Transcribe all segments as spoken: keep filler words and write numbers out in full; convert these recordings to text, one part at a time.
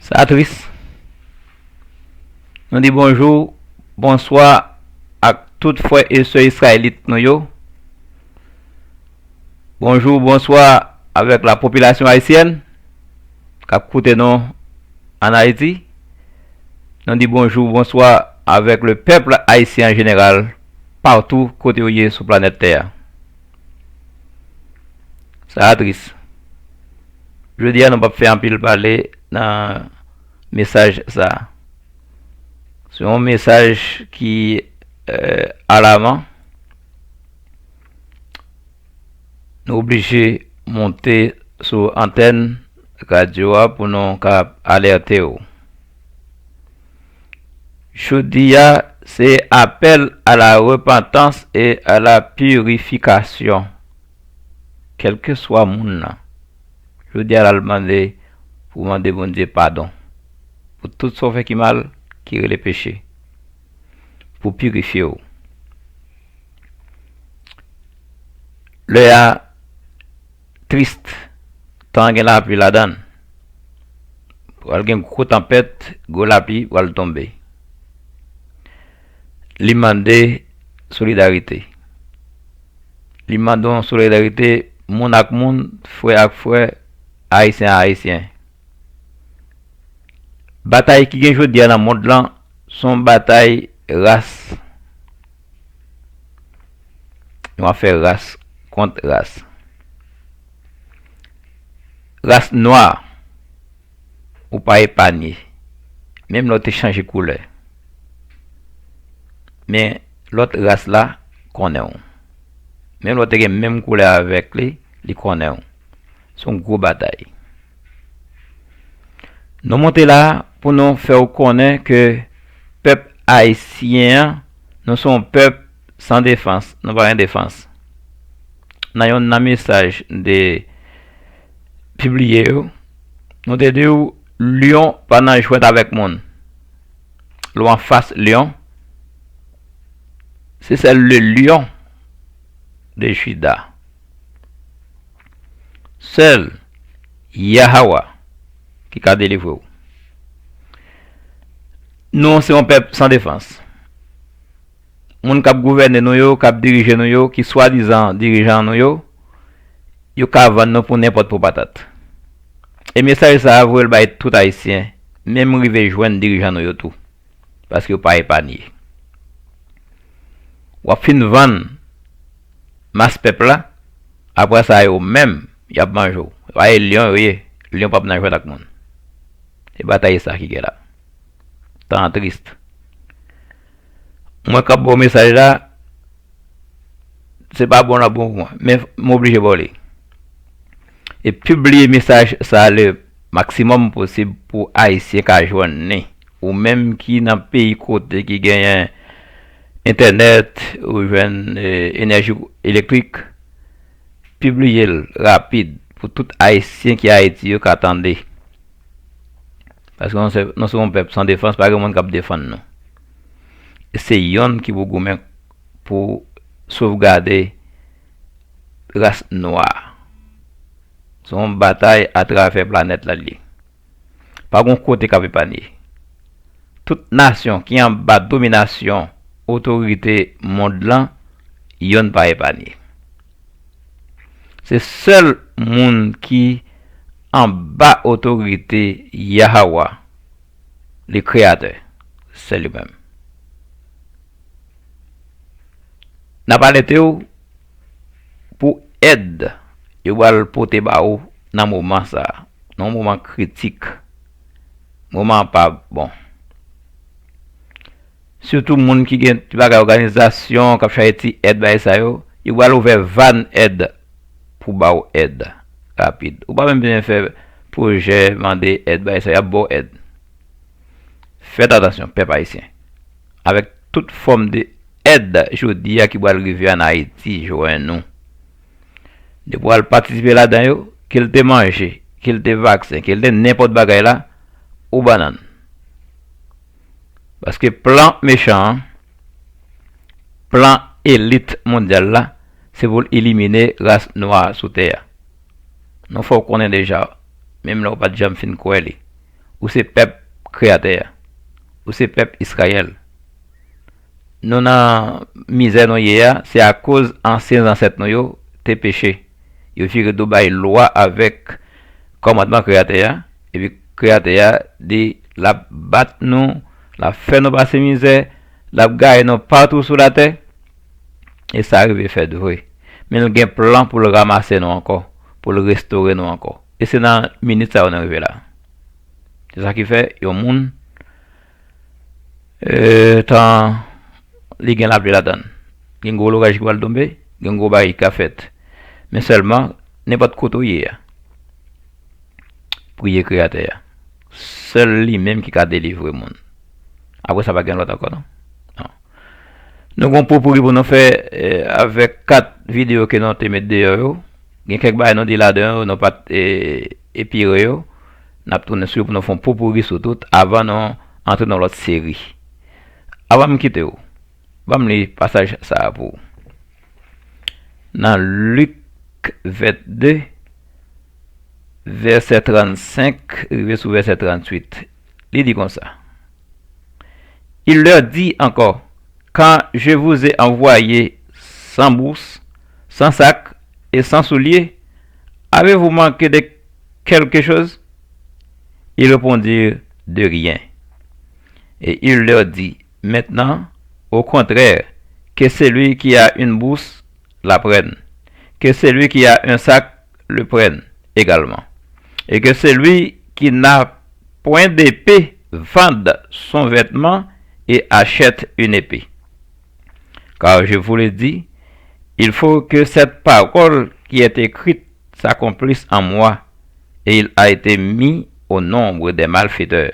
Sa tris. Nou di bonjou, bonswa ak tout frè e sè izrayelit nou yo. Bonjou, bonswa avèk la popilasyon ayisyèn k ap koute nou ann Ayiti. Nou di bonjou, bonswa avèk le pèp ayisyen an jeneral, patou kote w ye sou planèt tè a. Sa a tris. Jodi a, nou p ap fè anpil pale nan mesaj sa a. Se yon mesaj ki, euh, alaman. Nou oblije monte sou antèn radyo a pou nou ka alète w. Jodi a, se appel à la repentance et à la purification. Kèlkeswa moun nan, jodi a l al mande pou mande Bondye padon pou tout sa w fè ki mal, ki rele peche, pou pirifye w. Lè a tris, tan an gen lapli ladan l. Pral gen gwo tanpèt, gwo lapli pral tonbe. Li mande solidarite. Li mande yon solidarite moun ak moun, frè ak frè, ayisyen ak ayisyen. Batay ki gen jodi a nan mond lan, se yon batay ras. Nou ap fè ras kont ras. Ras nwa, ou pa epanye. Menm lè w te chanje koulè. Men lòt ras la konnen w. Menm lè w te gen menm koulè avèk li, li konnen w. Se yon gwo batay. Nou monte la pou nou fè w konnen ke pèp ayisyen an, nou se yon pèp san defans, nou pa gen defans. Nan yonn nan mesaj m te pibliye yo, nou te di w, lyon pa nan jwèt avèk moun. Lè w anfas lyon, se sèl le lion de Juda. Sèl Yahawa ki ka delivre w. Nou se yon pèp san defans. Moun k ap gouvène nou yo, k ap dirije nou yo, ki swadizan dirijan nou yo, yo ka vann nou pou nenpòt po patat. E mesaj sa a voye l bay tout ayisyen, menm rive jwenn dirijan nou yo tou. Paske yo pa epanye. W ap fin vann mas pèp la, apre sa yo menm, y ap manje w. Pa e lyon yo ye, lyon p ap nan jwèt ak moun. E batay sa ki gen la. Tan an tris. Mwen k ap ba w mesaj la, se pa bon l ap bon pou mwen, men m oblije ba w li. E pibliye mesaj sa le maksimòm posib pou ayisyen ka jwenn li. Ou menm ki nan peyi kote ki genyen entènèt, ou jwenn, eh, enèji elektrik, pibliye l rapid pou tout ayisyen ki Ayiti yo ka tande. Paske nou se, nou se yon pèp san defans, pa gen moun k ap defann nou. E se yonn ki pou goumen pou sovgade ras nwa. Se yon batay atravè planèt la li ye. Pa gen yon kote k ap epanye. Tout nasyon ki anba dominasyon otorite mond lan, yonn pa epanye. Se sèl moun ki anba otorite Yahawa, le Kreyatè, sèl li menm. N ap alète w pou èd yo pral pote ba ou nan moman sa a, nan yon moman kritik. Moman an pa bon. Sitou moun ki gen ti bagay òganizasyon k ap chache ti èd bagay sa yo, yo pral ouvè vàn èd pou ba w èd rapid. Ou pa menm bezwen fè pwojè, mande èd bagay sa yo, y ap ba w èd. Fèt atansyon, pèp ayisyen, avèk tout fòm de èd jodi a ki pral rive ann Ayiti jwenn nou. Depi w al patisipe ladan yo, ke l te manje, ke l te vaksen, ke l te nenpòt bagay la, ou bannann. Paske plan mechan an, plan elit mondyal la, se pou l elimine ras nwa sou tè a. Nou fè w konnen deja, menm lè w pa t janm fin kwè li. Ou se pèp Kreyatè a. Ou se pèp Izrayèl. Nou nan mizè nou ye a, se akoz ansyen zansèt nou yo te peche. Yo vire do bay lwa avèk kòmandman Kreyatè a, epi Kreyatè a di l ap bat nou, l ap fè nou pase mizè, l ap gaye nou patou sou latè. E sa rive fèt vre. Men l gen plan pou l ranmase nou ankò, pou l restore nou ankò. E se nan minit sa yo nou rive la. Se sa ki fè yon moun, e, tan li gen lapli ladan l. Gen gwo loraj ki pral tonbe, gen gwo bagay ki ka fèt. Men sèlman, nenpòt kote w ye a, priye Kreyatè a. Sèl li menm ki ka delivre moun. Apre sa, pa gen lòt ankò, non. Non. Nou gen yon popouri pou nou fè, eh, avèk kat videyo ke nou te met deyò yo. Gen kèk bagay nou di ladan yo, nou pa t, eh, epire yo. N ap tounen sou yo pou nou fè yon popouri sou tout avan nou antre nan lòt seri. Avan m kite w, ban m li pasaj sa a pou ou. Nan Lik vennde, vèsè trannsenk rive sou vèsè tranntuit, li di konsa, Il leur dit encore, quand je vous ai envoyé sans bourse, sans sac et sans souliers, avez-vous manqué de quelque chose? Ils répondirent, De rien. Et il leur dit, Maintenant, au contraire, que celui qui a une bourse la prenne, que celui qui a un sac le prenne également, et que celui qui n'a point d'épée vende son vêtement et achète une épée. Car je vous le dis, il faut que cette parole qui est écrite s'accomplisse en moi, et il a été mis au nombre des malfaiteurs.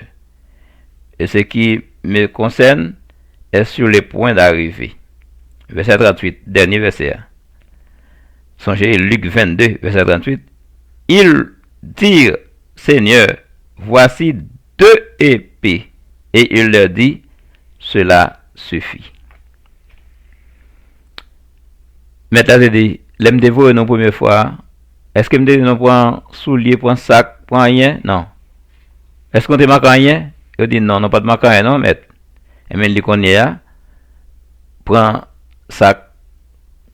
Et ce qui me concerne est sur le point d'arriver. Vèsè tranntuit, dènye vèsè a. Sonje, Lik vennde, vèsè tranntuit, Ils dirent, Seigneur, voici deux épées. Et il leur dit, Cela suffit. Mèt la te di, lè m te voye nou premye fwa a, èske m te di nou pran soulye, pran sak, pran anyen? Non. Èske nou te manke anyen? Yo di, non, nou pa t manke anyen, non, mèt. Ebyen, li kounye a, pran sak,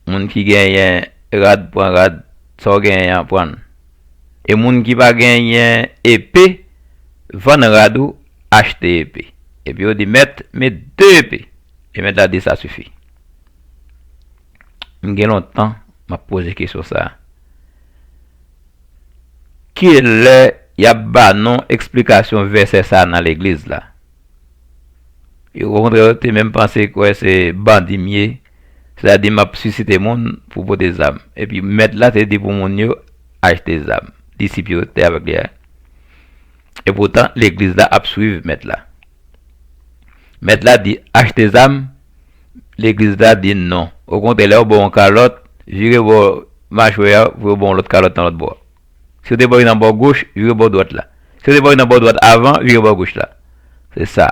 moun ki genyen rad, pran rad, sa w genyen an, pran l. E moun ki pa genyen epe, vann rad ou, achte epe. Epi yo di, mèt, met de epe. E mèt la di, sa sifi. M gen lontan, m ap poze kesyon sa a. Kilè y ap ba nou eksplikasyon vèsè sa a nan legliz la? Yo, okontrè, yo te menm panse kwè se bandi m ye, sètadi m ap sisite moun pou pote zam. Epi mèt la te di pou moun yo achte zam. Disip yo te avèk li a. Epoutan, legliz la ap swiv mèt la. Mèt la di, achte zam, legliz la di non. Okontrè, lè yo ba w yon kalòt, vire bò machwè a pou yo ba w yon lòt kalòt nan lòt bò a. Si yo te ba w li nan bò goch, vire bò dwat la. Si yo te ba w li nan bò dwat avan, vire bò goch la. Se sa.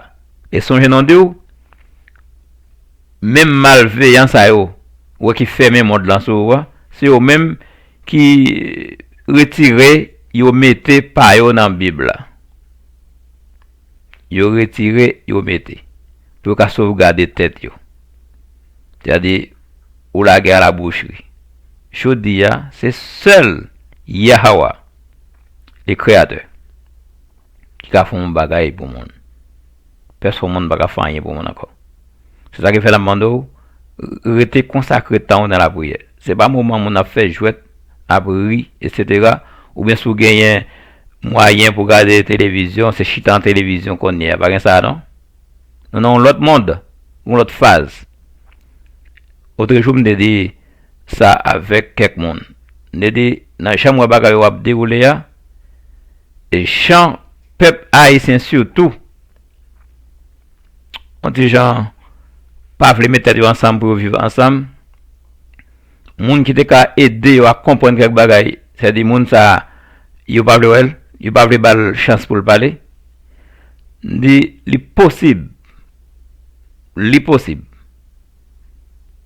E sonje nou di w, menm malveyan sa yo, ou wè ki fèmen mond lan sou ou a, se yo menm ki retire, yo mete pa yo nan Bib la. Yo retire, yo mete. Pou yo ka sovgade tèt yo. Sètadi, ou lage a la boucherie. Jodi a, se sèl Yahwa, le Kreyatè, ki ka fè yon bagay pou moun. Pèsonn moun pa ka fè anyen pou moun ankò. Se sa ki fè n ap mande w, rete konsakre tan w nan lapriyè. Se pa moman moun ap fè jwèt, ap ri, etsetera, oubyen si w genyen mwayen pou gade televizyon, se chita an televizyon kounye a. Pa gen sa, non? Nou nan yon lòt mond, yon lòt faz. Otrejou, m te di sa avèk kèk moun. M te di, nan jan m wè bagay yo ap dewoule a, e jan pèp ayisyen sitou, yon ti jan pa vle met tèt yo ansanm pou yo viv ansanm. Moun ki te ka ede yo a konprann kèk bagay, sètadi moun sa a, yo pa vle wè l, yo pa vle ba l chans pou l pale. M di, li posib, li posib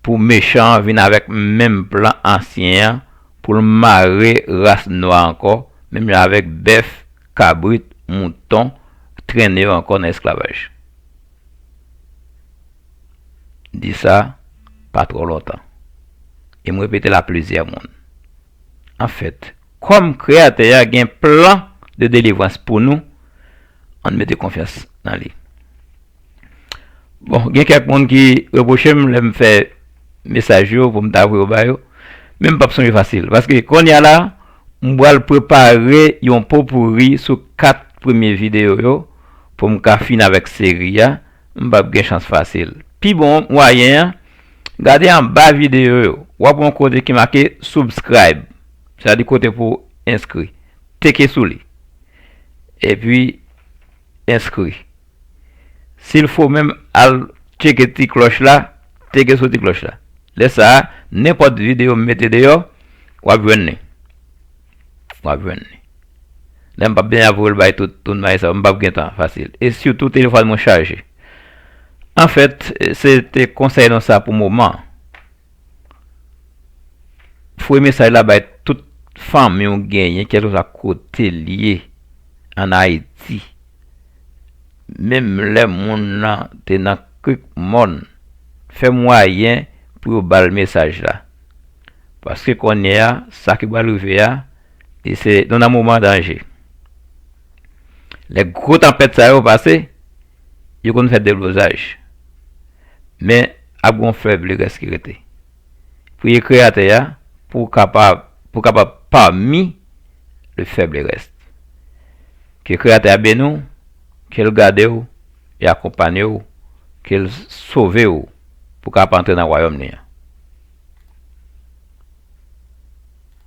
pou mechan an vin avèk menm plan ansyen an pou l mare ras nwa ankò, menm jan avèk bèf, kabrit, mouton, trennen yo ankò nan esklavaj. Di sa pa twò lontan. E m repete l a plizyè moun. Anfèt, kòm Kreyatè a gen plan de delivrans pou nou, ann mete konfyans nan li. Bon, gen kèk moun ki repwoche m lè m fè mesaj yo pou m ta voye yo ba yo, men m p ap sonje fasil. Paske kounye a la, m pral prepare yon popouri sou kat premye videyo yo pou m ka fini avèk seri a. M p ap gen chans fasil. Pi bon mwayen an, gade anba videyo yo, w ap wè yon kote ki make subscribe, sa di kote pou enskri. Teke sou li. Epi, enskri. Si l fo menm, al tcheke ti klòch la, teke sou ti klòch la. Lè sa a, nenpòt videyo m mete deyò, w ap jwenn li. W ap jwenn li. Lè m p ap byen ap voye l bay tout, tout moun sa, m p ap gen tan fasil. E sitou, telefòn mwen chaje. Anfèt, se te konsèy nou sa pou moman. Voye mesaj la bay tout fanmi w genyen, kèlkeswa kote l ye ann Ayiti. Menm lè moun nan te nan krik mòn, fè mwayen pou yo ba l mesaj la. Paske kounye a, sa ki pral rive a, e se, nou nan moman danje. Lè gwo tanpèt sa yo pase, yo konn fè deblozaj. Men, ap gen yon fèb lerès ki rete. Priye Kreyatè a pou w kapab, pou w kapab pami le fèb lerès. Ke Kreyatè a beni w, ke l gade w e akonpanye w, ke l sove w pou w kapab antre nan wayòm li an.